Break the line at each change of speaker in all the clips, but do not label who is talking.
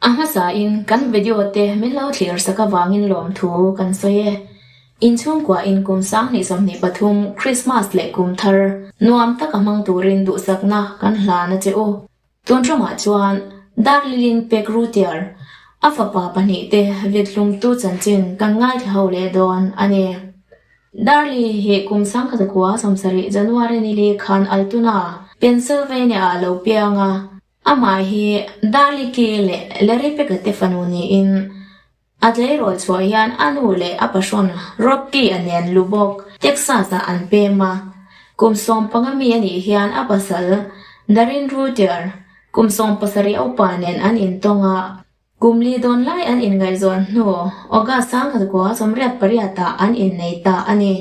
A hmasain kan video te min lo thlir sak avangin lawmthu kan sawi e. Inchhungkua in kum 2023 Christmas leh kum thar nuam taka hmang turin duhsakna kan hlan a che u. Tun ṭumah chuan Darlilin Pek Rutiar a fapa pahnihte vithlumtu chanchin kan ngaithla ho leh dawn a ni. Darli hi kum 1970 January ni li khan Altoona, Pennsylvania-ah a lo piang a. Amah hi Darliki leh Larry Peka te fanu niin a tleirawl chhuah hian a nu leh a pahrawn Rocky-a nen Lubbock, Texas-ah an pem a. Kum 15 mi a nih hian a pasal Darin Rutier kum 17 a upa nen an intawng a. Kum li dawn lai an inngaihzawn hnu August 1988-ah an innei ta a ni.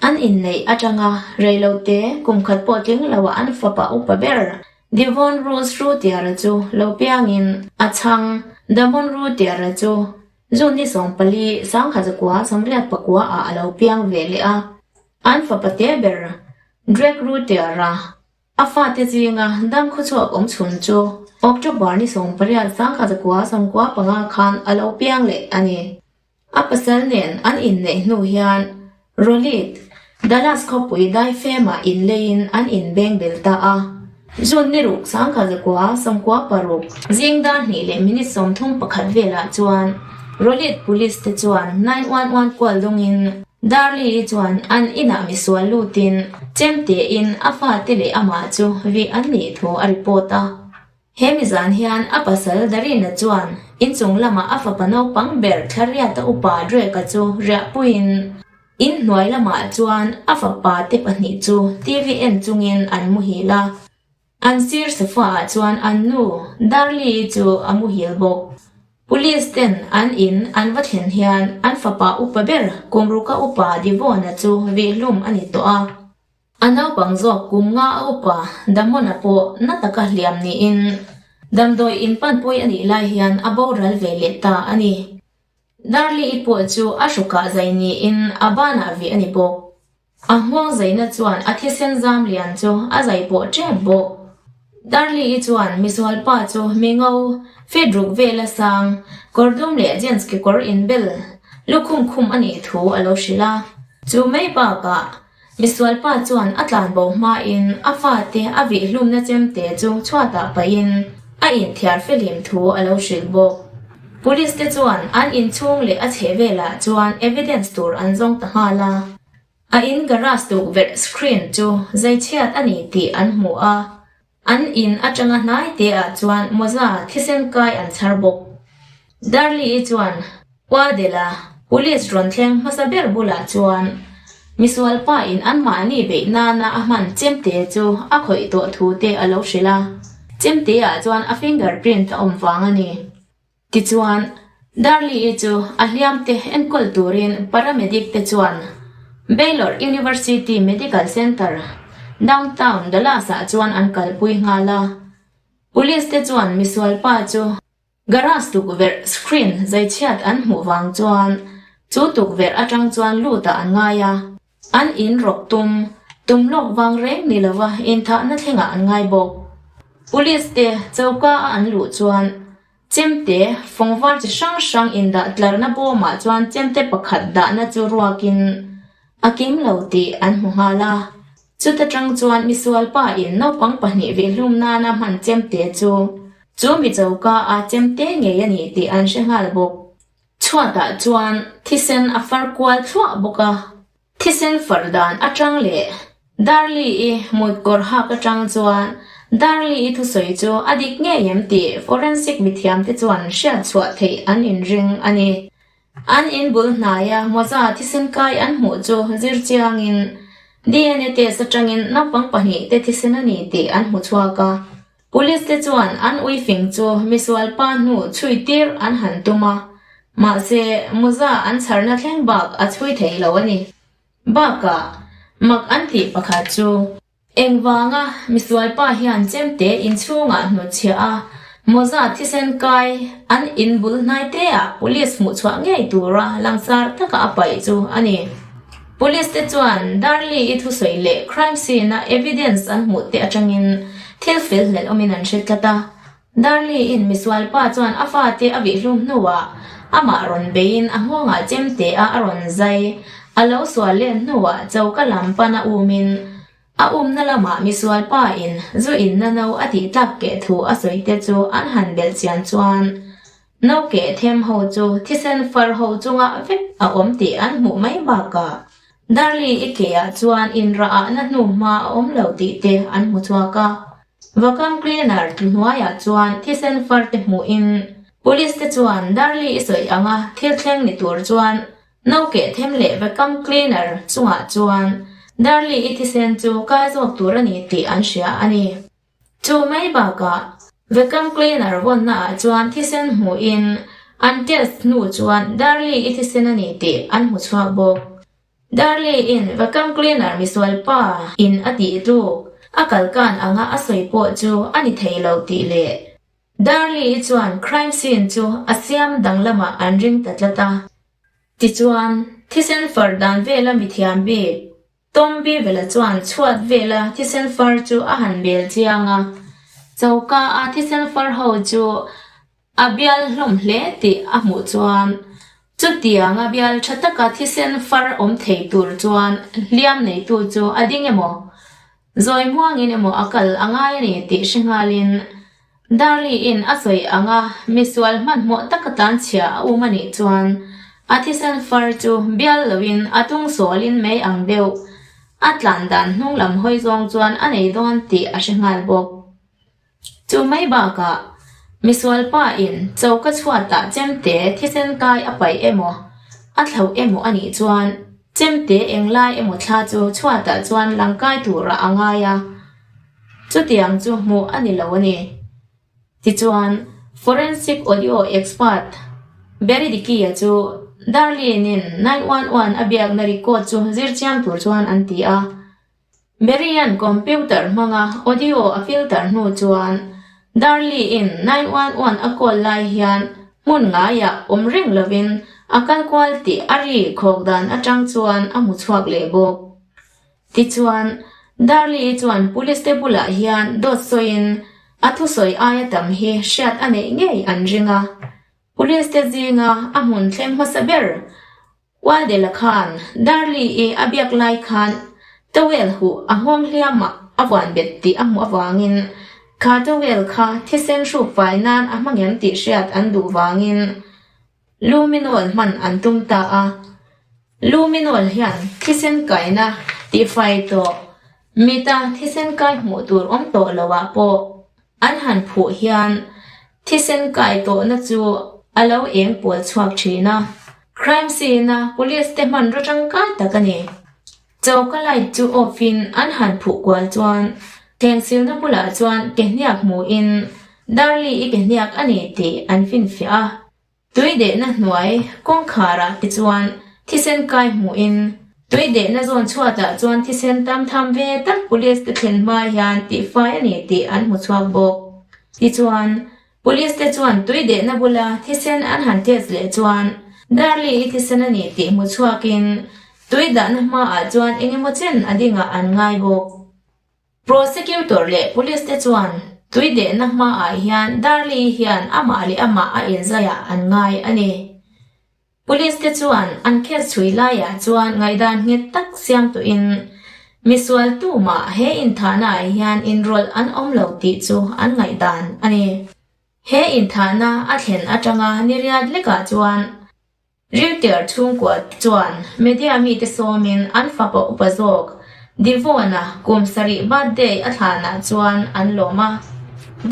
An inneih atanga reilote kum khat pawh tling loah an fapa upa ber Devon Rose Rutiara chu lo piangin a chhang Damon Rutiara chu June ni 14, 1989 ah a lo piang ve leh a. An fapa te ber Drake Rutiara a fate zinga dam khawchhuak awm chhun chu October ni 18, 1995 khan a lo piang leh a ni. A pasal nen an inneih hnu hian Rolit, Dallas khawpui daifemah inleiin an inbeng bel ta a. June ni ruk 1996 zing dar hnih leh minute 31 velah chuan Rolit Police te chuan 911 call dawngin Darley-i chuan an inah misual lutin chemtein a fate leh amah chu vih an nih thu a report a. He mizan hian a pasal Darina chuan inchung lamah a fapa naupang ber Thlariata upa Drake-a chu riahpuiin inhnuai lamah chuan a fapa te pahnih chu TV en chungin an muhil a. An sir sofa-ah chuan an nu Darlie-i chu a muhil bawk. Police ten an in an va thlen hian an fapa upa ber Kumruka upa Devon-a chu vihhlum a ni tawh a. A naupang zawk kum nga a upa Damon-a pawh na taka hliam niin damdawi in panpui a nih lai hian a boral ve leh ta a ni. Darli-i pawh chu a hrukah zai niin a banah vih a ni bawk. A nghawng zaina chuan a thisen zam lian chu a zai pawh tep bawk. Darli-i chuan misualpa chu mi ngo, feet ruk vel a sang, kawr dum leh jeans kekawr inbel lukhum khum a nih thu a lo hrilh a. Chu mai bakah Misualpa chuan a tlanbo hmain a fate a vihhlumna chemte chu chhuatah pahin a inthiar fihlim thu a lo hrilh bawk. Police te chuan an inchhung leh a chheh velah chuan evidence tur an zawng ta nghal a. A in garage tukverh screen chu zeichhiat a ni tih an hmu a. An in atanga hnai te ah chuan mawza thisen kai an chhar bawk. Darli-i chuan Kuadela police rawn thleng hmasa ber bulah chuan misual pa in anmahni beih nana a hman chemte chu a khawih tawh thu te a lo hrilh a, chemte ah chuan a finger print a awm vang a ni. Tichuan, Darli-i chu a hliamte enkawl turin paramedic te chuan Baylor University Medical Center, downtown Dallas-ah chuan an kalpui nghal a. Police te chuan misualpa chu garage tukverh screen zaichhiat an hmuh vang chuan chu tukverh atang chuan lutah an ngai a. An in rawk tum, tum lawk vang reng ni lova inthahna thlengah an ngai bawk. Police te choka a an luh chuan Chemte, fawngvar chi hrang hrang indah tlarna bawmah chuan chemte pakhat dahna chu ruakin a kim lo tih an hmu nghal a. Chuta tang chuan misual pa in naupang pahnih vihhlum nana hman chemte chu chu mi choka a chemte ngei a ni tih an hre nghal bawk. Chhuatah chuan thisen a far kual thluah bawk a. Thisen far dan atang leh Darli-i mutkawr hak atang chuan Darli-i thusawi chu a dik ngei em tih forensic mithiamte chuan hriat chhuah theih an inring a ni. An in bul hnaia mawza thisen kai an hmuh chu zir chiangin DNA test atangin naupang pahnihte thisen a ni tih an hmu chhuak a. Police te chuan an ui fing chu misual pa hnu chhui tir an han tum a, mahse mawza an chharna thleng bak a chhui thei lo a ni. Bakah, mak an tih pakhat chu, engvanga misual pa hian chemte inchhungah hnutchhiah a, mawza thisen kai an in bul hnai te ah police hmuh chhuah ngei tura langsar taka a paih chu a ni. Police te chuan Darli-i thusawi leh crime scene-a evidence an hmuh te atangin thil fel hlelh awmin an hre tlat a. Darli-in misualpa chuan a fate a vihhlum hnuah amah rawn beiin a nghawngah chemte a a rawn zai. A lo sual len hnuah choka lam pana umin a umna lamah misualpa in zu inna no a tih tlak keh thu a sawi te chu an han belh chian chuan no keh them ho chu thisen far ho chunga vek a awm tih an hmuh mai bakah Darli i ke ah chuan inrah ahna hnu hma a awm lo tih te an hmu chhuak a. Vacuum cleaner tlu hnuaiah chuan thisen far te hmuhin Police te chuan Darli i sawi anga thil thleng ni tur chuan no keh them leh vacuum cleaner chungah chuan Darli i thisen chu kai zawk tur a ni tih an hria a ni. Chu mai bakah vacuum cleaner vawnna ah chuan thisen hmuhin an test hnu chuan Darli i thisen a ni tih an hmu chhuak bawk. Darley-in vacuum cleaner misual pa in a tih tluk a kalkan anga a sawi pawh chu a ni thei lo tih leh Darley-i chuan crime scene chu a siam danglamah an ring ta tlat a. Tichuan, thisen far dan vela mithiam bik Tom Bivela chuan chhuat vela thisen far chu a han bel chiang a, choka a thisen far ho chu A bial hlawm hle tih a hmuh chuan chutianga bial tha taka thisen far awm thei tur chuan hliam neitu chu a ding emaw, zawi muangin emaw a kal a ngai a ni tih hre nghalin Darli-in a sawi anga misual hmanhmawh taka tlanchhia a um a nih chuan a thisen far chu bial loin a tung sualin mai ang deuh a tlan dan hnung lam hawi zawng chuan a nei dawn tih a hre nghal bawk. Chu mai bakah, misual pa in choka chhuatah chemte thisen kai a paih emaw, a thlauh emaw a nih chuan chemte englai emaw thla chu chhuatah chuan langkai turah a ngai a, chutiang chu hmuh a ni lo a ni. Tichuan, forensic audio expert Barry Dickey-a chu Darlene-in 911 a biakna record chu zir chiang tur chuan an ti a. Marian computer hmanga audio a filter hnu chuan Darli-in 911 a call lai hian hmun ngaiah awm reng lovin a kal kual tih a ri khawk dan atang chuan a hmu chhuak leh bawk. Tichuan, Darli-i chuan police te bulah hian dawt sawiin a thusawi aia tam hi hriat a neih ngei an ring a, police te zinga a hmun thleng hmasa ber Waldela khan Darli-i a biak lai khan towel huh a nghawng hliamah a vuan bet tih a hmuh avangin kha towel kha thisen hruk fai nan a hmang em tih hriat an duh vangin luminol hman an tum ta a. Luminol hian thisen kaina tihfai tawh mita thisen kai hmuh tur awm tawh loah pawh An han phuh hian thisen kai tawhna chu a lo eng pawl chhuak thin a, crime scene-a police te hmanraw tangkai tak a ni. Choka light chu off in an han phuh kual chuan thlengsilna bulah chuan ke hniak hmuhin Darli-i ke hniak a ni tih an finfiah a. Tui dehna hnuai kawngkharah te chuan thisen kai hmuhin tui dehna zawn chhuatah chuan thisen tam tham ve tak police te thlen hma hian tihfai a ni tih an hmu chhuak bawk. Tichuan, police te chuan tui dehna bula thisen an han test leh chuan Darli-i thisen a ni tih hmu chhuakin tui dahna hmaah chuan eng emaw chen a dingah an ngai bawk. Prosecutor leh police te chuan tui dehna hmaah hian Darli hian amah leh amah a inzaiah an ngai a ni. Police te chuan an case chhui laiah chuan ngaihdan nghet tak siam tuhin misual tumah he inthahnaah hian inrawlh an awm lo tih chu an ngaihdan a ni. He inthahna a thlen atanga niriat lekah chuan Rilter chhungkua chuan media mite sawmin an fapa upa zawk Devon-a kum sarih birthday a thlanah chuan an lawm a.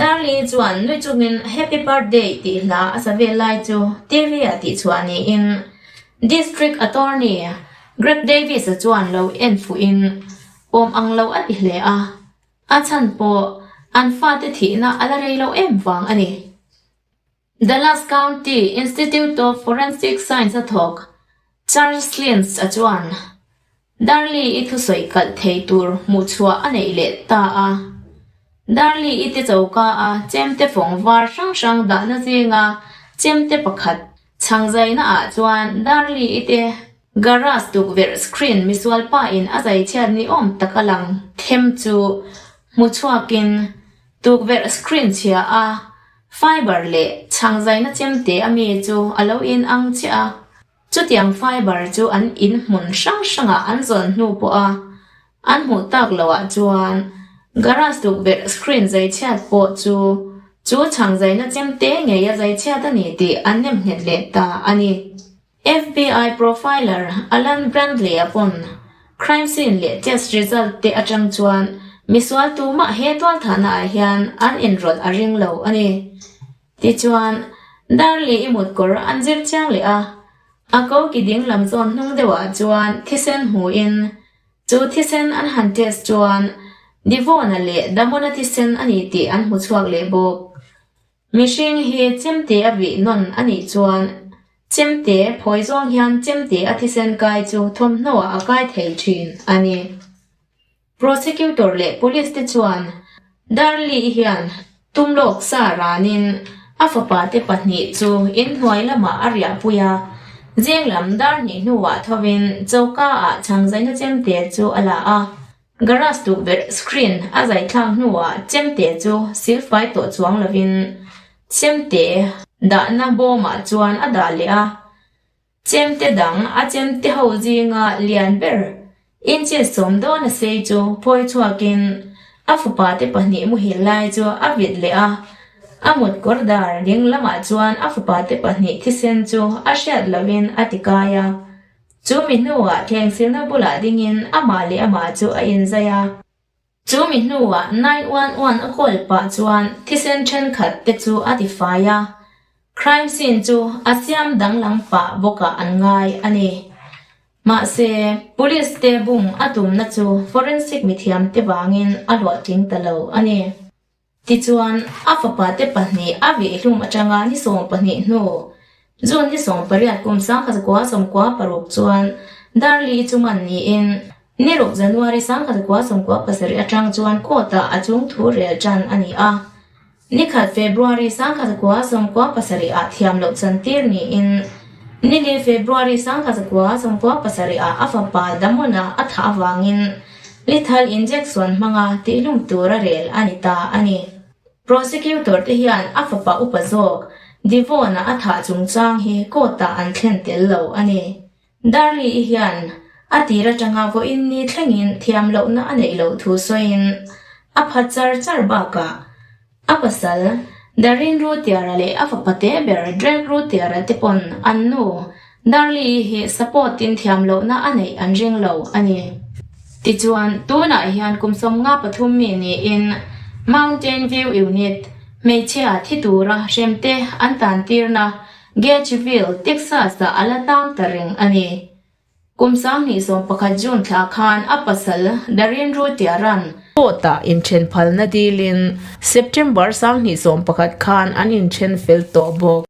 Darli chuan nui chungin Happy Birthday tih hla a sa vel lai chu TV-ah tihchhuah niin District Attorney Greg Davis-a chuan lo en fuhin awm ang lo a ti hle a, a chhan pawh an fate thihna a la rei lo em vang a ni. Dallas County Institute of Forensic Science a thawk Charles Lins-a chuan Darli-i thusawi kalh thei tur hmuhchhuah a neih leh ta a. Darli-i te choka a chemte fawng var hrang hrang dahna zinga chemte pakhat chhang zaina ah chuan Darli-i te garage tukverh screen misual pa in a zai chhiat ni awm tak a lang them chu hmuchhuakin tukverh screen chhia a. Fiber leh chhang zaina chemte a mi chu a lo in ang chiah a. Chutiang fiber chu an in hmun hrang hrangah an zawn hnu pawh a an hmuh tak loh ah chuan garage tukverh screen zai chhiat pawh chu chu chhang zaina chemte ngei a zai chhiat a ni tih an nem nghet leh ta a ni. FBI profiler Alan Brandley-a pawn crime scene leh test result te atang chuan misual tumah he tualthahna ah hian an inrawlh a ring lo a ni. Tichuan, Darley i mutkawr an zir chiang leh a, a ko ki ding lam zawn hnung deuhah chuan thisen hmuhin chu thisen an han test chuan Devon-a leh Damon-a thisen a ni tih an hmu chhuak leh bawk. Mihring hi chemte a vih nawn a nih chuan chemte phawi zawng hian chemte a thisen kai chu thawmhnaw ah a kai thei thin a ni. Prosecutor leh police te chuan Darley hian tumlawk sa ranin a fapa te pahnih chu inhnuai lamah a riahpui a, zing lam dar hnih hnuah thovin choka ah chhangzaina chemte chu a la a. Garage tukverh screen a zai thlak hnuah chemte chu silfai tawh chuang lovin chemte dahna bawmah chuan a dah leh a. Chemte dang a chemte ho zinga lian ber inches sawm dawn a sei chu phawi chhuakin a fapa te pahnih muhil lai chu a vit leh a. A mut kawr dar ding lamah chuan a fapa te pahnih thisen chu a hriat lovin a tikai a. Chu mi hnuah thlengsilna bulah dingin amah leh amah chu a inzai a. Chu mi hnuah 911 a call pah chuan thisen thenkhat te chu a tifai a, crime scene chu a siam danglam pah bawkah an ngai a ni. Mahse, police te bum a tumna chu forensic mithiam te vangin a hlawhtling ta lo a ni. Tichuan, a fapa te pahnih a vihhlum atanga ni 12 hnu, June ni 18 kum 1996 chuan Darli chu man niin, ni ruk January 1997 atang chuan court-ah a chung thu rel tan a ni a. Ni khat February 1997 ah thiam loh chantir niin, ni li February 1997 ah a fapa Damon-a a thah avangin, Lethal injection hmanga tihlum tura rel a ni ta a ni. Prosecutor te hian a fapa upa zawk Devon-a a thah chungchang hi court-ah an thlen tel lo a ni. Darley-i hian a tir atanga vawiin ni thlengin thiam lohna a neih loh thu sawiin a phat char char bakah A pasal, Darin Rutiara leh a fapa te ber Drake Rutiara te pawn an nu, Darley-i hi support in thiam lohna a neih an ring lo a ni. Tichuan, tunah hian kum 53 mi niin Mountain View Unit, hmeichhia thi tura hremte an tantirna Gageville, Texas-ah a la tang ta reng a ni. Kum 2011 June thla khan a pasal Darin Rutiaran court-ah inthen phalna dilin September 2011 khan an inthen fel tawh bawk.